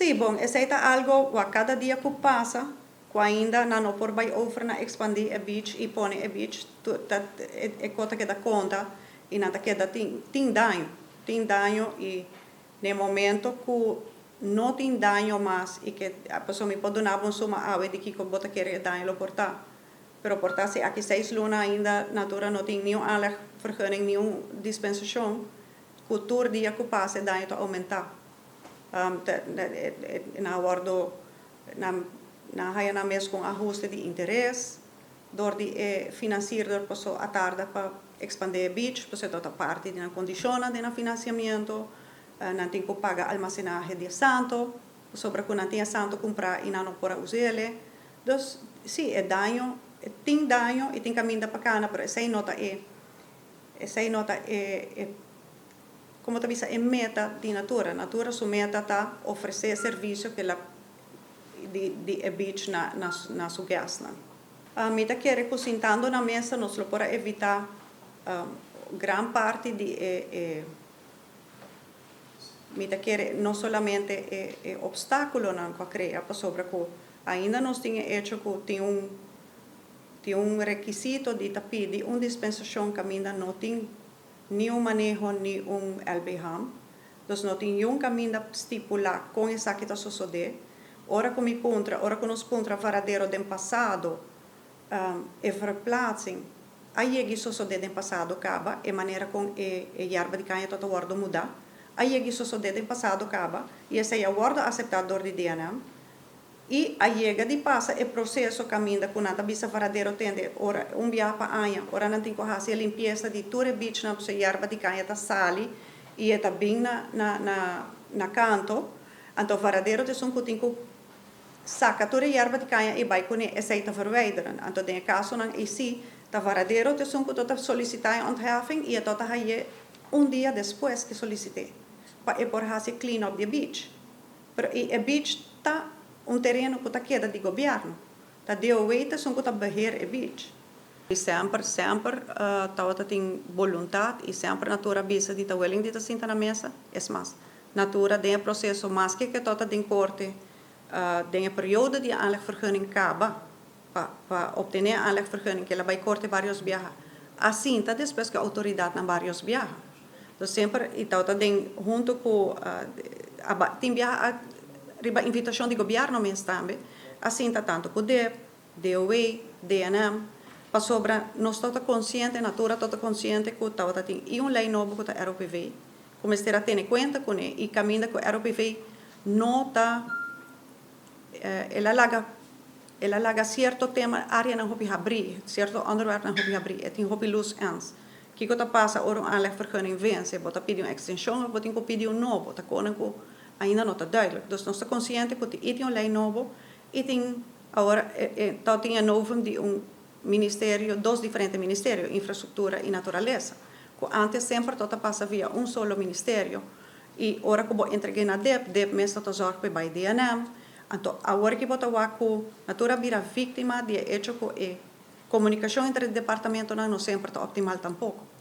Sí, bon, esei ta algo ku kada dia ku pasa, ku ainda nan no por bai over na ekspandí e beach i pone e beach, ta e kos ta keda konta i nan ta keda tin daño, tin daño i na momento ku no tin daño mas i ku pasobra mi por duna un suma awe di kiko bo ta kere e daño lo por ta. Pero por ta si aki 6 luna ainda Natura no tin ningun aanlegvergunning, ningun dispensashon, ku tur dia ku pasa e daño ta oumentá. Nan wòrdu nan haya nan mes ku ahuste di interes, dor di e financier paso a tarda pa ekspandé e beach, paso ta parti di nan kondishonnan di finansiamentu, nan tin ku paga almacenahe di santo, pasobra ku nan tin santo kumprá i nan no por us'é. Dus, sí, e daño, tin daño i tin kaminda pa kana, pero esei no ta e, kon ta bisa, e meta di Natura. Natura su meta ta ofresé servisio ku el a di e beach na su guestnan. Mi ta kere ku sintando na mesa nos lo por evitá gran parti di e, mi ta kere no solamente e opstákulonan ku a krea, pasobra ku ainda nos tin hecho ku tin un rekisito di ta pidi un dispensashon kaminda no tin ni un maneho ni un LBHAM. Dus no tin un kaminda stipulá kon esaki ta sosodé. Ora ku mi puntra, ora ku nos puntra Varadero den pasado, e verplaatsing, a yega sosodé den pasado kaba, e manera kon e yerba di kaña ta wòrdu mudá. A yega sosodé den pasado kaba, i esei a wòrdu aseptá dor di DNM. I a yega di pasa e proseso kaminda ku nan ta bisa Varadero tende ora un biaha pa aña, ora nan tin ku hasi e limpiesa di tur e beach nan e yerba di kaña ta sali i e ta bin na kanto. Anto Varadero ta esun ku tin ku saka tur e yerba di kaña i bai kuné esei ta verwijderen. Anto den e kasonan ei sí, ta Varadero ta esun ku ta solisitá e ontheffing i e ta hañ'é un dia despues ku solisit'é pa e por hasi clean up di beach. Pero e beach ta un tereno ku ta keda di gobièrnu. Ta DOW ta esun ku ta beheer e beach. I semper, semper tabata tin boluntat i semper Natura a bisa di ta willing di ta sinta na mesa. Es mas, Natura den e proseso maske ku ta den korte, den e periodo di aanlegvergunning kaba pa optené aanlegvergunning ku el a bai korte vários biaha. A sinta despues ku outoridatnan vários biaha. Anto semper i tabata den huntu ku tin biaha riba invitashon di gobièrnu mes tambe a sinta tantu ku DEP, DOW, DNM, pasobra nos tabata konsiente, Natura tabata konsiente ku tabata tin i un lei nobo ku ta ROPV, ku mester a tene kuenta kuné i kaminda ku ROPV no ta el a laga sierto tema áreanan hopi habrí, sierto onderwerpnan hopi habrí, e tin hopi loose ends. Kiko ta pasa ora un aanlegvergunning vense? Bo ta pidi un ekstenshon òf bo tin ku pidi un nobo? Ta konan ku ainda no ta duidelijk. Dus nos ta konsiente ku tin un lei nobo i tin awor ta tin e novum di un ministerio, dos diferente ministerio, infrastruktura i naturalesa. Ku antes semper tabata pasa via un solo ministerio. I ora ku bo entreg'é na DEP, DEP mes ta zorg pa bai DNM. Anto awor ku bo ta wak ku Natura bira víktima di e hecho ku e komunikashon entre departamentonan no semper ta optimal tampoko.